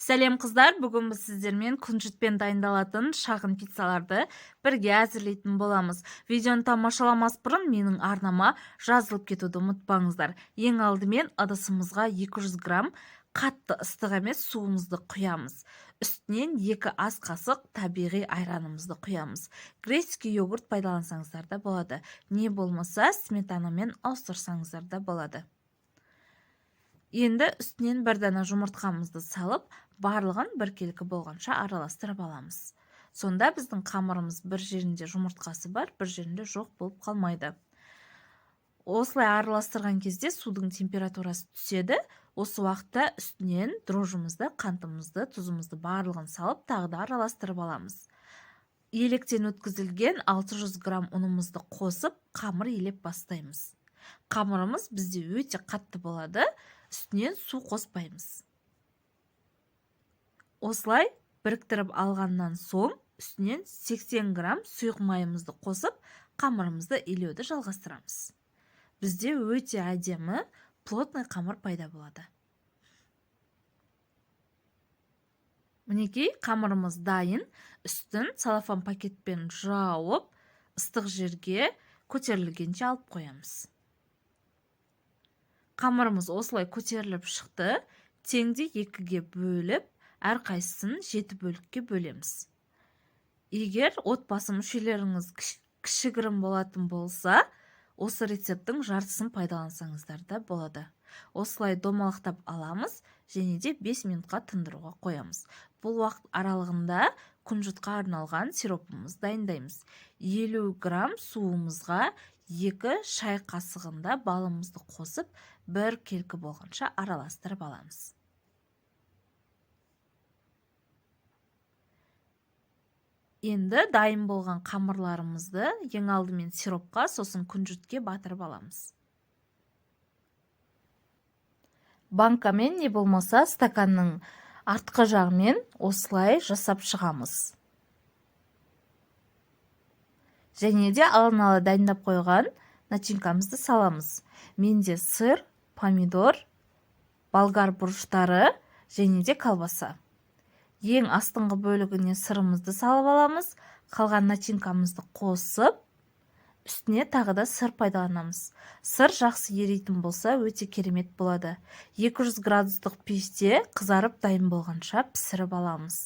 Сәлем, қыздар! Бүгін біз сіздермен күнжітпен дайындалатын шағын пиццаларды бірге әзірлейтін боламыз. Видеоны тамашаламас бұрын менің арнама жазылып кетуді ұмытпаңыздар. Ең алдымен ыдысымызға 200 грамм қатты ыстық емес суымызды құямыз. Үстінен 2 ас қасық табиғи айранымызды құямыз. Греческий йогурт пайдалансаңыздар да болады. Не болмаса сметанамен ауыстырсаңыздар да болады. Енді үстінен бір дана жұмыртқамызды салып, барлығын біркелкі болғанша араластырып аламыз. Сонда біздің қамырымыз бір жерінде жұмыртқасы бар, бір жерінде жоқ болып қалмайды. Осылай араластырған кезде судың температурасы түседі. Осы уақытта үстінен дрожжымызды, қантымызды, тұзымызды барлығын салып, тағы да араластырып аламыз. Електен өткізілген 600 грамм ұнымызды қосып, қамыр елеп бастаймыз. Қамырымыз бізде өте қатты болады, үстінен су қоспаймыз. Осылай біріктіріп алғаннан соң үстінен 80 грамм сұйық майымызды қосып, қамырымызды илеуді жалғастырамыз. Бізде өте әдемі плотный қамыр пайда болады. Мінекей, қамырымыз дайын. Үстін целлофан пакетпен жауып, ыстық жерге көтерілгенше алып қоямыз. Қамырымыз осылай көтеріліп шықты. Теңдей екіге бөліп, әрқайсысын 7 бөлікке бөлеміз. Егер отбасы мүшелеріңіз кішігірім болатын болса, осы рецепттің жартысын пайдалансаңыздар да болады. Осылай домалақтап аламыз және де 5 минутқа тындыруға қоямыз. Бұл уақыт аралығында күнжітқа арналған сиропымызды дайындаймыз. 50 грамм суымызға 2 шай қасығында балымызды қосып, бір келкі болғанша араластырып аламыз. Енді дайын болған қамырларымызды ең алдымен сиропқа, сосын күнжітке батырып аламыз. Банкамен не болмаса стаканның артқы жағымен осылай жасап шығамыз. Және де алдын ала дайындап қойған начинкамызды саламыз. Менде сыр, помидор, болгар бұрыштары және де колбаса. Ең астыңғы бөлігіне сырымызды салып аламыз, қалған начинкамызды қосып, үстіне тағы да сыр пайдаланамыз. Сыр жақсы ерейтін болса, өте керемет болады. 200 градустық пеште қызарып дайын болғанша пісіріп аламыз.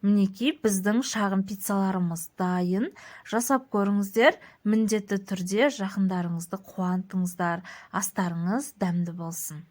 Мінекей, біздің шағын пиццаларымыз дайын. Жасап көріңіздер, міндетті түрде жақындарыңызды қуантыңыздар. Астарыңыз дәмді болсын.